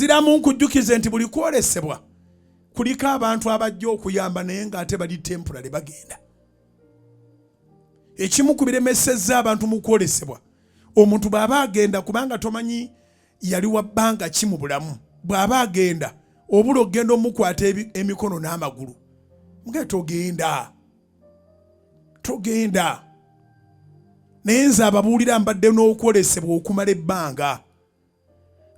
Nziramu nkujjukize nti buli kwolesebwa kuliko abantu abajja okuyamba naye ng'ate bali temporary, bagenda. Ekimu ku biremesezza abantu mu kwolesebwa, omuntu bw'aba agenda, kubanga tomanyi yali wa bbanga ki mu bulamu, bw'aba agenda obula okugenda omukwata emikono n'amagulu nga togenda togenda. Naye nze ababuulira mbadde n'okwolesebwa okumala ebbanga,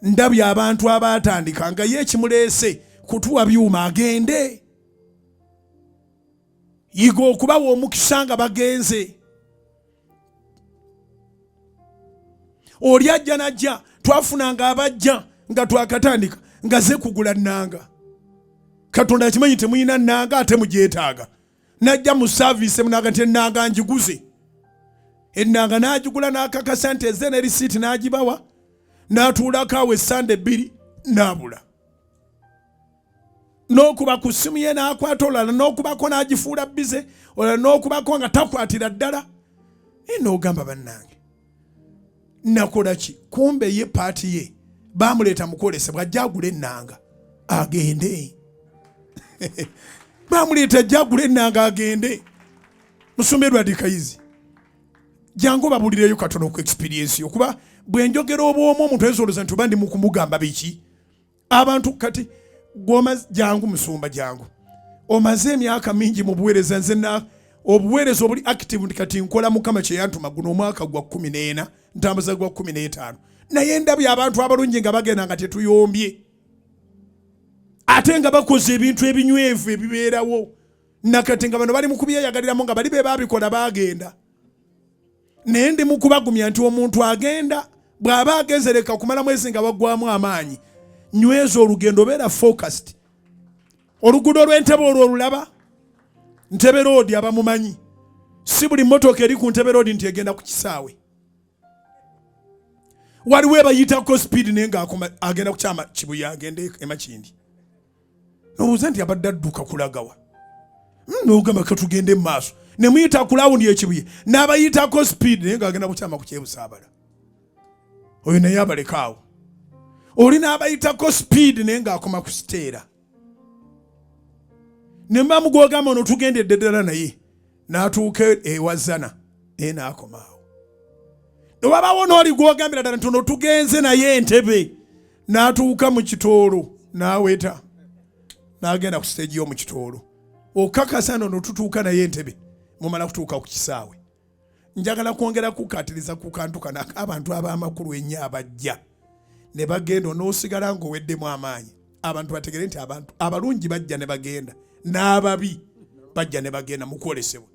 ndabye abantu abaatandika nga ye ekimuleese kutuwa byuma agende. Yiga okubawa omukisa nga bagenze. Oli ajja najja, twafunanga abajja nga twakatandika nga ze kugula nnanga. Katonda akimanyi temulina nnanga ate mugyetaaga. Najja mu saaviisi emunaga nti ennanga njiguze. Ennanga n'agigula n'akakasa nti ezze ne risiiti n'agibawa, n'atuulako awo essande 2 n'abula. N'okuba ku ssimu ye n'akwata olala, n'okubako n'agifuula bize olala, n'okubako nga takwatira ddala. Naye n'ogamba bannange nakola ki? Kumbe ye paati ye bamuleeta mu kwolesebwa ajja agule ennanga agende. Bamuleeta ajja agule ennanga agende. Musumba Edward Kayizi, jangu babulireyo katono ku experience yo, kuba bwe njogera obwomu omuntu ayinza olowooza nti oba ndi mu kumugamba biki. Abantu kati gwoma, jangu musumba, jangu, omaze emyaka mingi mu buweereza. Nze na obuweereza obuli active nti kati nkola Mukama kye yantuma, guno omwaka gwa 14, ntambuza gwa 15, naye ndabye abantu abalungi nga bagenda nga tetuyombye, ate nga bakoze ebintu ebinywevu ebibeerawo nakati nga bano bali mu kubyeyagaliramu nga bali be babikola bagenda. Naye ndi mu kubagumya nti omuntu agenda bw'aba agenze leka kumala mwezi nga waggwamu amaanyi, nyweza olugendo, obeera focused. Oluguudo lw'Entebe olwo olulaba, Ntebe Road, abamumanyi, si buli mmotoka eri ku Ntebe Road nti egenda ku kisaawe. Waliwo ebayitako speed naye ng'akoma agenda kukyama Kibuye, agende e Makindye. Nobuuza nti abadde adduka kulagawa? N'ogamba katugende mu maaso, ne muyita ku lawundi Ekibuye n'abayitako speed naye ng'agenda kukyama ku Kyebusaabala. Oyo naye abalekaawo. Oli n'abayitako speed naye ng'akoma ku Siteera. Ne mba mugwogamba ono tugendedde ddala naye n'atuuka ewazana naye n'akomaawo. Ne wabawo n'oli gwogambira ddala nti ono tugenze naye Entebe, n'atuuka mu Kitoolo n'aweta n'agenda ku siteegi y'omu Kitoolo. Okakasa nono tutuuka naye Entebe, mumala kutuuka ku kisaawe. Njagala kwongera kukkaatiriza ku kantu kano ak'abantu ab'amakulu ennyo abajja ne bagenda onoosigala ng'oweddemu amaanyi. Abantu bategere nti abantu abalungi bajja ne bagenda, n'ababi bajja ne bagenda mu kwolesebwa.